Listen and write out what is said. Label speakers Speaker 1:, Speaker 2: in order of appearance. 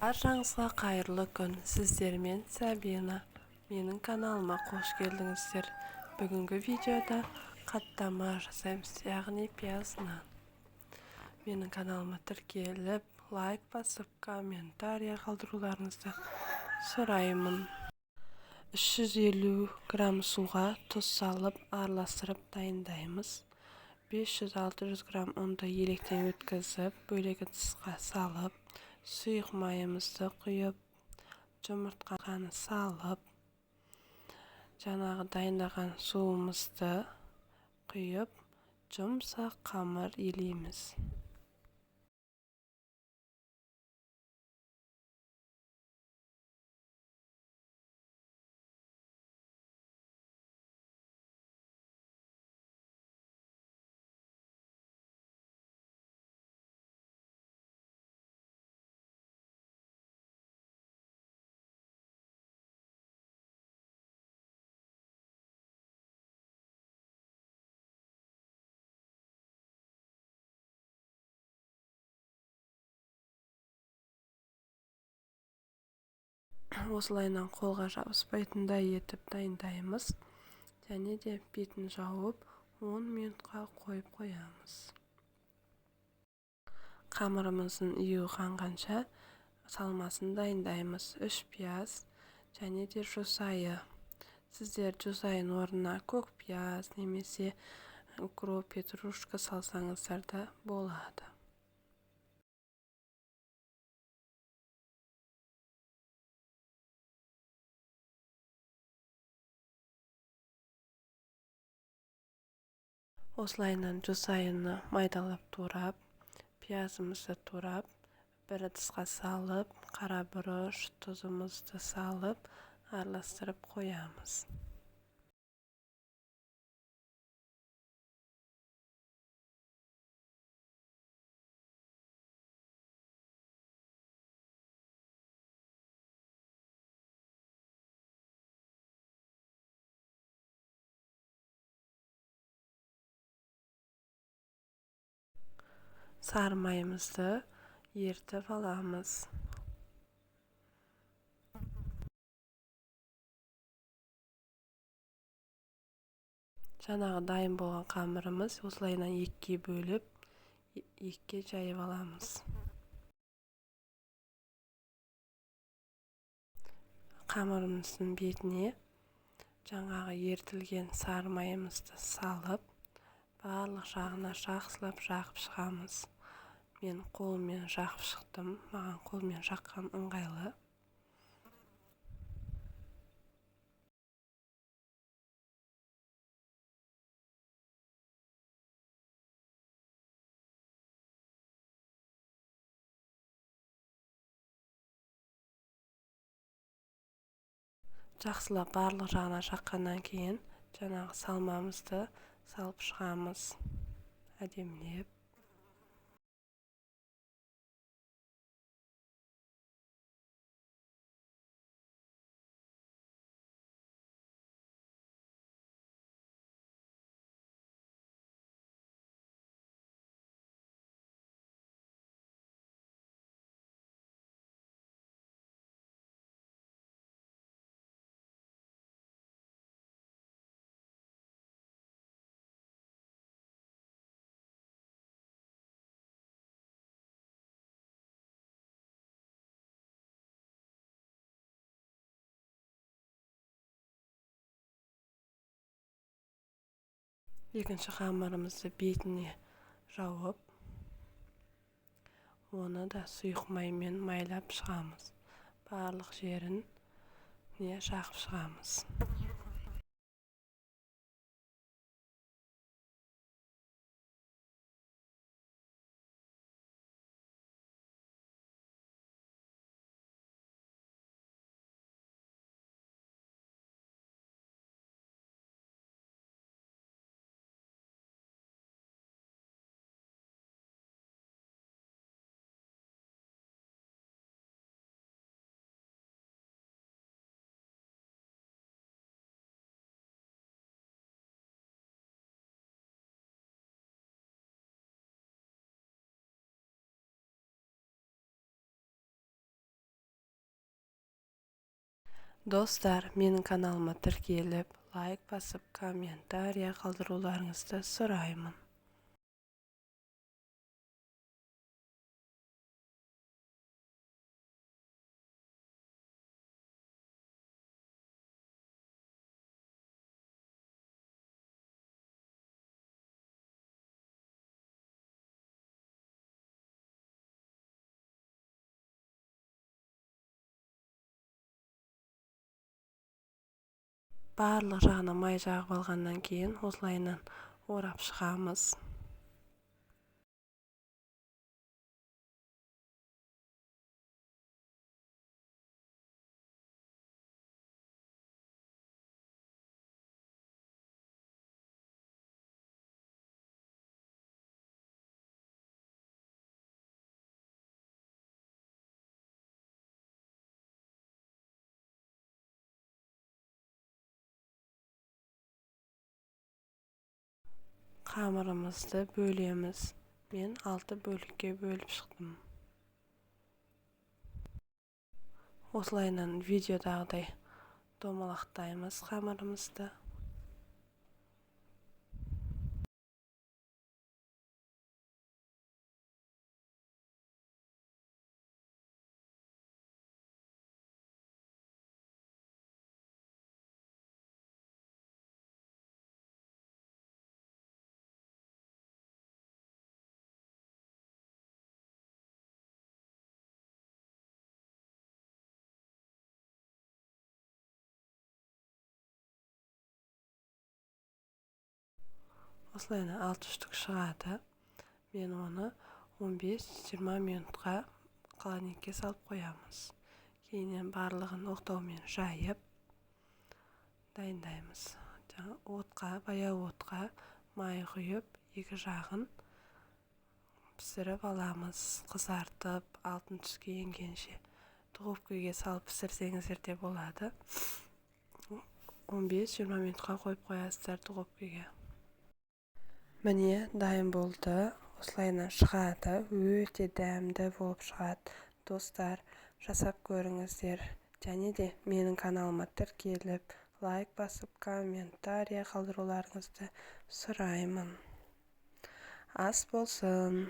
Speaker 1: Баршаңызға қайырлы күн! Сіздермен Сабина. Менің каналыма қош келдіңіздер. Бүгінгі видеода қаттама жасаймыз, яғни пияз нан. Менің каналыма тіркеліп, лайк басып, комментария қалдыруларыңызды сұраймын. 350 грамм суға тұз салып, араластырып дайындаймыз. 500-600 грамм ұнды електен өткізіп, бөлек ыдысқа салып, сұйық майымызды құйып, жұмыртқаны салып, жаңағы дайындаған суымызды құйып, жұмсақ қамыр илейміз. Осылайынан қолға жабыспайтындай етіп дайындаймыз. Және де бетін жауып 10 минутқа қойып қоямыз. Қамырымыздың июі қанғанша салмасын дайындаймыз. 3 пияз және де жусайы. Сіздер жусайын орнына көк пияз немесе укроп, петрушка салсаңыздар да болады. Осылайынан жусайыны майдалап турап, пиязымызды турап, бір ыдысқа салып, қара бұрыш, тұзымызды салып, араластырып қоямыз. Сары майымызды ертіп аламыз. Жаңағы дайын болған қамырымыз осылайынан екіге бөліп, екіге жайып аламыз. Қамырымыздың бетіне жаңағы ертілген сары майымызды салып, барлық жағына жақсылап жағып шығамыз. Мен қолыммен жағып шықтым, маған қолмен жаққан ыңғайлы. Жақсылап барлық жағына жаққаннан кейін жаңағы салмамызды салып шығамыз әдемілеп. Екінші қамырымызды бетіне жауып, оны да сұйық маймен майлап шығамыз. Барлық жеріне жағып шығамыз. Достар, менің каналыма тіркеліп, лайк басып, комментария қалдыруларыңызды сұраймын. Барлық жағына май жағып алғаннан кейін осылайынан орап шығамыз. Қамырымызды бөлеміз. Мен 6 бөлікке бөліп шықтым. Осылайынан видеодағыдай домалақтаймыз қамырымызды. Осылайынан 6 штук шығады. Мен оны 15-20 минутқа холодильникке салып қоямыз. Кейіннен барлығын оқтаумен жайып дайындаймыз. Отқа, баяу отқа май құйып, екі жағын пісіріп аламыз, қызартып, алтын түске енгенше. Духовкаға салып пісірсеңіздер де болады. 15-20 минутқа қойып қоясыздар духовкаға. Міне, дайын болды. Осылайынан шығады. Өте дәмді болып шығады. Достар, жасап көріңіздер. Және де менің каналыма тіркеліп, лайк басып, комментария қалдыруларыңызды сұраймын. Ас болсын.